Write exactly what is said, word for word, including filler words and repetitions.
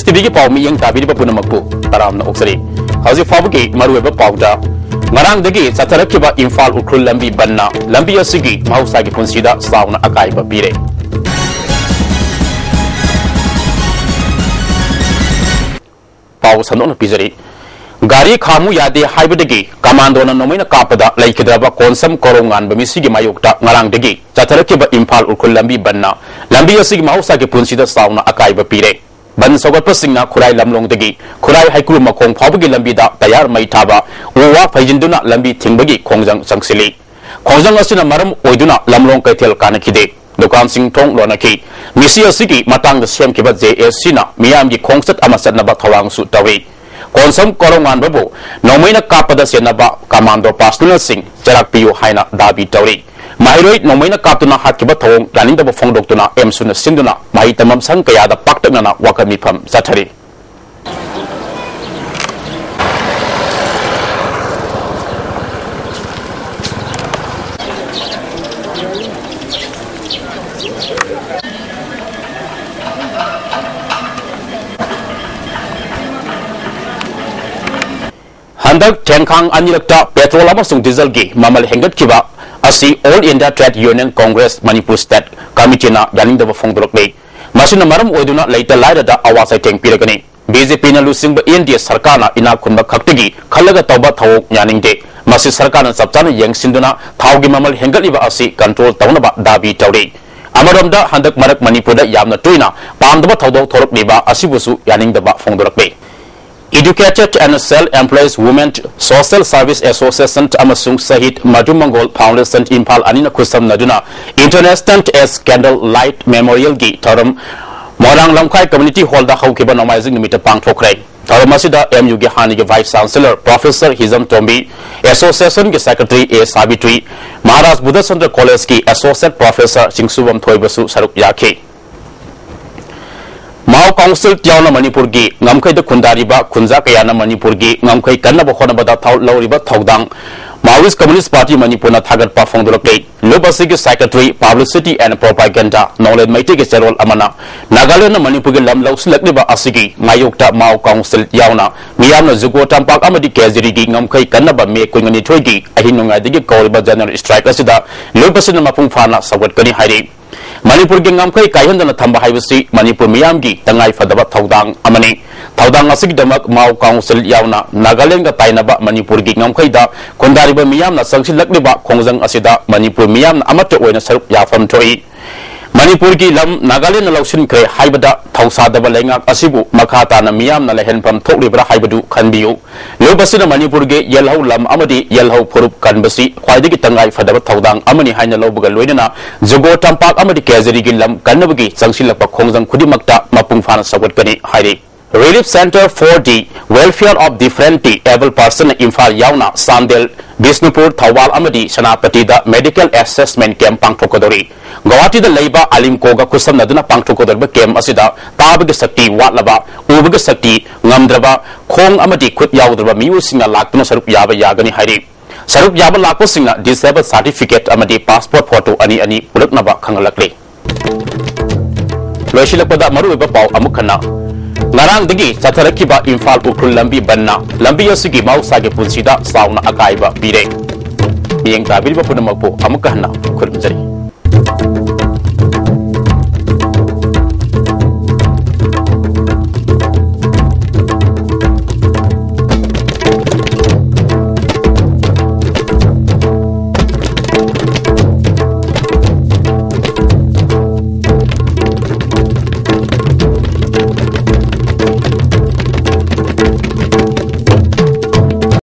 ꯇꯤꯚꯤꯒꯤ ꯄꯥꯎ ꯃꯤꯠꯌꯦꯡ ꯇꯥꯕꯤꯔꯤꯕ ꯄꯨꯝꯅꯃꯛꯄꯨ ꯇꯔꯥꯝꯅ ꯑꯣꯛꯆꯔꯤ꯫ ꯍꯧꯖꯤꯛ ꯐꯥꯎꯕꯒꯤ ꯃꯔꯨꯑꯣꯏꯕ ꯄꯥꯎꯗ, ꯉꯔꯥꯡꯗꯒꯤ ꯆꯠꯊꯔꯛꯈꯤꯕ ꯏꯝꯐꯥꯜ ꯎꯈ꯭ꯔꯨꯜ ꯂꯝꯕꯤ ꯕꯟꯅ ꯂꯝꯕꯤ ꯑꯁꯤꯒꯤ ꯃꯍꯧꯁꯥꯒꯤ ꯄꯨꯟꯁꯤꯗ ꯆꯥꯎꯅ ꯑꯀꯥꯏꯕ ꯄꯤꯔꯦ꯫ ꯄꯥꯎ ꯁꯟꯗꯣꯛꯅ ꯄꯤꯖꯔꯤ꯫ ꯒꯥꯔꯤ ꯈꯥꯝꯃꯨ ꯌꯥꯗꯦ ꯍꯥꯏꯕꯗꯒꯤ ꯀꯃꯥꯟꯗꯣꯅ ꯅꯣꯡꯃꯩꯅ ꯀꯥꯞꯄꯗ ꯂꯩꯈꯤꯗ꯭ꯔꯕ ꯀꯣꯟꯁꯝ ꯀꯣꯔꯧꯉꯥꯟꯕ ꯃꯤꯁꯤꯒꯤ ꯃꯥꯌꯣꯛꯇ ꯉꯔꯥꯡꯗꯒꯤ ꯆꯠꯊꯔꯛꯈꯤꯕ ꯏꯝꯐꯥꯜ ꯎꯈ꯭ꯔꯨꯜ ꯂꯝꯕꯤ ꯕꯟꯅ ꯂꯝꯕꯤ ꯑꯁꯤꯒꯤ ꯃꯍꯧꯁꯥꯒꯤ ꯄꯨꯟꯁꯤꯗ ꯆꯥꯎꯅ ꯑꯀꯥꯏꯕ ꯄꯤꯔꯦ꯫ ꯕꯟ ꯁꯧꯒꯠꯄꯁꯤꯡꯅ ꯈꯨꯔꯥꯏ ꯂꯝꯂꯣꯡꯗꯒꯤ ꯈꯨꯔꯥꯏ ꯍꯩꯀ꯭ꯔꯨ ꯃꯈꯣꯡ ꯐꯥꯎꯕꯒꯤ ꯂꯝꯕꯤꯗ ꯇꯌꯥꯔ ꯃꯩ ꯊꯥꯕ, ꯎ ꯋꯥ ꯐꯩꯖꯤꯟꯗꯨꯅ ꯂꯝꯕꯤ ꯊꯤꯡꯕꯒꯤ ꯈꯣꯡꯖꯪ ꯆꯪꯁꯤꯜꯂꯤ꯫ ꯈꯣꯡꯖꯪ ꯑꯁꯤꯅ ꯃꯔꯝ ꯑꯣꯏꯗꯨꯅ ꯂꯝꯂꯣꯡ ꯀꯩꯊꯦꯜ ꯀꯥꯟꯅꯈꯤꯗꯦ꯫ ꯗꯨꯀꯥꯟꯁꯤꯡ ꯊꯣꯡ ꯂꯣꯟꯅꯈꯤ꯫ ꯃꯤꯁꯤ ꯑꯁꯤꯒꯤ ꯃꯇꯥꯡꯗ ꯁꯦꯝꯈꯤꯕ ꯖꯦ ꯑꯦꯁ ꯁꯤꯅ ꯃꯤꯌꯥꯝꯒꯤ ꯈꯣꯡꯆꯠ ꯑꯃ ꯆꯠꯅꯕ ꯊꯧꯔꯥꯡꯁꯨ ꯇꯧꯏ꯫ ꯀꯣꯟꯁꯝ ꯀꯣꯔꯧꯉꯥꯟꯕꯕꯨ ꯅꯣꯡꯃꯩꯅ ꯀꯥꯞꯄꯗ ꯆꯦꯟꯅꯕ ꯀꯃꯥꯟꯗꯣ ꯄꯥꯔꯁꯅꯦꯜꯁꯤꯡ ꯆꯦꯔꯥꯛ ꯄꯤꯌꯨ ꯍꯥꯏꯅ ꯗꯥꯕꯤ ꯇꯧꯔꯤ꯫ ꯃꯍꯩꯔꯣꯏ ꯅꯣꯡꯃꯩꯅ ꯀꯥꯞꯇꯨꯅ ꯍꯥꯠꯈꯤꯕ ꯊꯧꯑꯣꯡ ꯌꯥꯅꯤꯡꯗꯕ ꯐꯣꯡꯗꯣꯛꯇꯨꯅ ꯑꯦꯝꯁꯨꯅ ꯁꯤꯟꯗꯨꯅ ꯃꯍꯩ ꯇꯝꯐꯝ ꯁꯪ ꯀꯌꯥꯗ ꯄꯥꯛꯇꯛꯅꯅ ꯋꯥꯀꯠ ꯃꯤꯐꯝ ꯆꯠꯊꯔꯤ꯫ ꯍꯟꯗꯛ ꯊꯦꯡꯈꯥꯡ ꯑꯅꯤꯔꯛꯇ ꯄꯦꯇ꯭ꯔꯣꯜ ꯑꯃꯁꯨꯡ ꯗꯤꯖꯜꯒꯤ ꯃꯃꯜ ꯍꯦꯟꯒꯠꯈꯤꯕ ꯑꯁꯤ All India Trade Union Congress Manipur State Committeeꯅ ꯌꯥꯅꯤꯡꯗꯕ ꯐꯣꯡꯗꯣꯔꯛꯂꯤ꯫ ꯃꯁꯤꯅ ꯃꯔꯝ ꯑꯣꯏꯗꯨꯅ ꯂꯩꯇ ꯂꯥꯏꯔꯗ ꯑꯋꯥ ꯆꯩꯊꯦꯡ ꯄꯤꯔꯒꯅꯤ꯫ ꯕꯤ ꯖꯦ ꯄꯤꯅ ꯂꯨꯆꯤꯡꯕ ꯑꯦꯟ ꯗꯤ ꯑꯦ ꯁꯔꯀꯥꯔꯅ ꯏꯅꯥꯛ ꯈꯨꯟꯕ ꯈꯛꯇꯒꯤ ꯈꯜꯂꯒ ꯇꯧꯕ ꯊꯧꯑꯣꯡ ꯌꯥꯅꯤꯡꯗꯦ꯫ ꯃꯁꯤ ꯁꯔꯀꯥꯔꯅ ꯆꯞ ꯆꯥꯅ ꯌꯦꯡꯁꯤꯟꯗꯨꯅ ꯊꯥꯎꯒꯤ ꯃꯃꯜ ꯍꯦꯟꯒꯠꯂꯤꯕ ꯑꯁꯤ ꯀꯟꯇ꯭ꯔꯣꯜ ꯇꯧꯅꯕ ꯗꯥꯕꯤ ꯇꯧꯔꯤ꯫ ꯑꯃꯔꯣꯝꯗ, ꯍꯟꯗꯛ ꯃꯔꯛ ꯃꯅꯤꯄꯨꯔꯗ ꯌꯥꯝꯅ ꯇꯣꯏꯅ ꯄꯥꯝꯗꯕ ꯊꯧꯗꯣꯛ ꯊꯣꯔꯛꯂꯤꯕ ꯑꯁꯤꯕꯨꯁꯨ ꯌꯥꯅꯤꯡꯗꯕ ꯐꯣꯡꯗꯣꯔꯛꯂꯤ꯫ Educated and Self-Employed Women Social Service Association ꯑꯃꯁꯨꯡ ꯁꯍꯤꯗ ꯃꯙꯨ ꯃꯪꯒꯣꯜ ꯐꯥꯎꯟꯗꯦꯁꯟ ꯏꯝꯐꯥꯜ ꯑꯅꯤꯅ ꯈꯨꯠꯁꯝꯅꯗꯨꯅ International AIDS Candle Light Memorialꯒꯤ ꯊꯧꯔꯝ ꯃꯣꯏꯔꯥꯡ ꯂꯝꯈꯥꯏ ꯀꯝꯃ꯭ꯌꯨꯅꯤꯇꯤ ꯍꯣꯜꯗ ꯍꯧꯈꯤꯕ ꯅꯣꯡꯃꯥꯏꯖꯤꯡ ꯅꯨꯃꯤꯠꯇ ꯄꯥꯡꯊꯣꯛꯈ꯭ꯔꯦ꯫ ꯊꯧꯔꯝ ꯑꯁꯤꯗ ꯑꯦꯝ ꯌꯨꯒꯤ ꯍꯥꯟꯅꯒꯤ ꯚꯥꯏꯁ ꯆꯥꯟꯁꯦꯂꯔ ꯄ꯭ꯔꯣꯐꯦꯁꯔ ꯍꯤꯖꯝ ꯇꯣꯝꯕꯤ, ꯑꯦꯁꯣꯁꯤꯌꯦꯁꯟꯒꯤ ꯁꯦꯀ꯭ꯔꯦꯇꯔꯤ ꯑꯦ ꯁꯥꯕꯤꯇ꯭ꯔꯤ, ꯃꯍꯥꯔꯥꯖ ꯕꯨꯙꯆꯟꯗ꯭ꯔ ꯀꯣꯂꯦꯖꯀꯤ ꯑꯦꯁꯣꯁꯤꯌꯦꯠ ꯄ꯭ꯔꯣꯐꯦꯁꯔ ꯆꯤꯡꯁꯨꯕꯝ ꯊꯣꯏꯕꯁꯨ ꯁꯔꯨꯛ ꯌꯥꯈꯤ꯫ ꯃꯥꯎ ꯀꯥꯎꯟꯁꯤꯜ ꯌꯥꯎꯅ ꯃꯅꯤꯄꯨꯔꯒꯤ ꯉꯝꯈꯩꯗ ꯈꯨꯟꯗꯥꯔꯤꯕ ꯈꯨꯟꯖꯥ ꯀꯌꯥꯅ ꯃꯅꯤꯄꯨꯔꯒꯤ ꯉꯝꯈꯩ ꯀꯟꯅꯕ ꯍꯣꯠꯅꯕꯗ ꯊꯧ-, ꯂꯧꯔꯤꯕ ꯊꯧꯗꯥꯡ Maoist Communist Party ꯃꯅꯤꯄꯨꯔꯅ ꯊꯥꯒꯠꯄ ꯐꯣꯡꯗꯣꯔꯛꯂꯤ꯫ ꯂꯨꯞ ꯑꯁꯤꯒꯤ Secretary, Publicity and Propaganda ꯅꯣꯡꯂꯦꯟ ꯃꯩꯇꯩꯒꯤ ꯆꯦꯔꯣꯜ ꯑꯃꯅ ꯅꯥꯒꯥꯂꯦꯟꯗꯅ ꯃꯅꯤꯄꯨꯔꯒꯤ ꯂꯝ ꯂꯧꯁꯤꯜꯂꯛꯂꯤꯕ ꯑꯁꯤꯒꯤ ꯃꯥꯌꯣꯛꯇ ꯃꯥꯎ ꯀꯥꯎꯟꯁꯤꯜ ꯌꯥꯎꯅ ꯃꯤꯌꯥꯝꯅ ꯖꯨꯀꯣ ꯇꯝꯄꯥꯛ ꯑꯃꯗꯤ ꯀꯦꯖꯔꯤꯒꯤ ꯉꯝꯈꯩ ꯀꯟꯅꯕ ꯃꯦ ꯀꯨꯟꯅꯤꯊꯣꯏꯒꯤ ꯑꯍꯤꯡ ꯅꯣꯡꯌꯥꯏꯗꯒꯤ ꯀꯧꯔꯤꯕ general strike ꯑꯁꯤꯗ ꯂꯨꯞ ꯑꯁꯤꯅ ꯃꯄꯨꯡ ꯐꯥꯅ ꯁꯧꯒꯠꯀꯅꯤ ꯍꯥꯏꯔꯤ꯫ ꯃꯅꯤꯄꯨꯔꯒꯤ ꯉꯝꯈꯩ ꯀꯥꯏꯍꯟꯗꯅ ꯊꯝꯕ ꯍꯥꯏꯕꯁꯤ ꯃꯅꯤꯄꯨꯔ ꯃꯤꯌꯥꯝꯒꯤ ꯇꯉꯥꯏ ꯐꯗꯕ ꯊꯧꯗꯥꯡ ꯑꯃꯅꯤ꯫ ꯊꯧꯗꯥꯡ ꯑꯁꯤꯒꯤꯗꯃꯛ ꯃꯥꯎ ꯀꯥꯎꯟꯁꯤꯜ ꯌꯥꯎꯅ ꯅꯥꯒꯥꯂꯦꯟꯒ ꯇꯥꯏꯅꯕ ꯃꯅꯤꯄꯨꯔꯒꯤ ꯉꯝꯈꯩꯗ ꯈꯨꯟꯗꯥꯔꯤꯕ ꯃꯤꯌꯥꯝꯅ ꯆꯪꯁꯤꯜꯂꯛꯂꯤꯕ ꯈꯣꯡꯖꯪ ꯑꯁꯤꯗ ꯃꯅꯤꯄꯨꯔ ꯃꯤꯌꯥꯝꯅ ꯑꯃꯠꯇ ꯑꯣꯏꯅ ꯁꯔꯨꯛ ꯌꯥꯐꯝ ꯊꯣꯛꯏ꯫ ꯃꯅꯤꯄꯨꯔꯒꯤ ꯂꯝ ꯅꯥꯒꯥꯂꯦꯟꯅ ꯂꯧꯁꯤꯟꯈ꯭ꯔꯦ ꯍꯥꯏꯕꯗ ꯊꯧꯁꯥꯗꯕ ꯂꯩꯉꯥꯛ ꯑꯁꯤꯕꯨ ꯃꯈꯥ ꯇꯥꯅ ꯃꯤꯌꯥꯝꯅ ꯂꯩꯍꯟꯐꯝ ꯊꯣꯛꯂꯤꯕ꯭ꯔꯥ ꯍꯥꯏꯕꯗꯨ ꯈꯟꯕꯤꯌꯨ꯫ ꯂꯨꯞ ꯑꯁꯤꯅ ꯃꯅꯤꯄꯨꯔꯒꯤ ꯌꯦꯜꯍꯧ ꯂꯝ ꯑꯃꯗꯤ ꯌꯦꯜꯍꯧ ꯐꯨꯔꯨꯞ ꯀꯟꯕꯁꯤ ꯈ꯭ꯋꯥꯏꯗꯒꯤ ꯇꯉꯥꯏ ꯐꯗꯕ ꯊꯧꯗꯥꯡ ꯑꯃꯅꯤ ꯍꯥꯏꯅ ꯂꯧꯕꯒ ꯂꯣꯏꯅꯅ ꯖꯨꯒꯣ ꯇꯝꯄꯥꯛ ꯑꯃꯗꯤ ꯀꯦꯖꯔꯤꯒꯤ ꯂꯝ ꯀꯟꯅꯕꯒꯤ ꯆꯪꯁꯤꯜꯂꯛꯄ ꯈꯣꯡꯖꯪ ꯈꯨꯗꯤꯡꯃꯛꯇ ꯃꯄꯨꯡ ꯐꯥꯅ ꯁꯧꯒꯠꯀꯅꯤ ꯍꯥꯏꯔꯤ꯫ Relief Center for the Welfare of Differently Abled Person Imphal ꯌꯥꯎꯅ ꯆꯥꯟꯗꯦꯜ, ꯕꯤꯁꯅꯨꯄꯨꯔ, ꯊꯧꯕꯥꯜ ꯑꯃꯗꯤ ꯁꯦꯅꯥꯄꯇꯤꯗ medical assessment camp ꯄꯥꯡꯊꯣꯛꯀꯗꯧꯔꯤ꯫ ꯒꯧꯍꯥꯇꯤꯗ ꯂꯩꯕ ꯑꯂꯤꯝꯀꯣꯒ ꯈꯨꯠꯁꯝꯅꯗꯨꯅ ꯄꯥꯡꯊꯣꯛꯀꯗꯧꯔꯤꯕ camp ꯑꯁꯤꯗ ꯇꯥꯕꯒꯤ ꯁꯛꯇꯤ ꯋꯥꯠꯂꯕ, ꯎꯕꯒꯤ ꯁꯛꯇꯤ ꯉꯝꯗ꯭ꯔꯕ, ꯈꯣꯡ ꯑꯃꯗꯤ ꯈꯨꯠ ꯌꯥꯎꯗ꯭ꯔꯕ ꯃꯤꯑꯣꯏꯁꯤꯡꯅ ꯂꯥꯛꯇꯨꯅ ꯁꯔꯨꯛ ꯌꯥꯕ ꯌꯥꯒꯅꯤ ꯍꯥꯏꯔꯤ꯫ ꯁꯔꯨꯛ ꯌꯥꯕ ꯂꯥꯛꯄꯁꯤꯡꯅ disable certificate ꯑꯃꯗꯤ passport photo ꯑꯅꯤ ꯑꯅꯤ ꯄꯨꯔꯛꯅꯕ ꯈꯪꯍꯜꯂꯛꯂꯤ꯫ ꯂꯣꯏꯁꯤꯜꯂꯛꯄꯗ ꯃꯔꯨꯑꯣꯏꯕ ꯄꯥꯎ ꯑꯃꯨꯛ ꯍꯟꯅ꯫ ꯉꯔꯥꯡꯗꯒꯤ ꯆꯠꯊꯔꯛꯈꯤꯕ ꯏꯝꯐꯥꯜ ꯎꯈ꯭ꯔꯨꯜ ꯂꯝꯕꯤ ꯕꯟꯅ ꯂꯝꯕꯤ ꯑꯁꯤꯒꯤ ꯃꯍꯧꯁꯥꯒꯤ ꯄꯨꯟꯁꯤꯗ ꯆꯥꯎꯅ ꯑꯀꯥꯏꯕ ꯄꯤꯔꯦ꯫ ꯃꯤꯠꯌꯦꯡ ꯇꯥꯕꯤꯔꯤꯕ ꯄꯨꯝꯅꯃꯛꯄꯨ ꯑꯃꯨꯛꯀ ꯍꯟꯅ ꯈꯨꯔꯨꯝꯖꯔꯤ꯫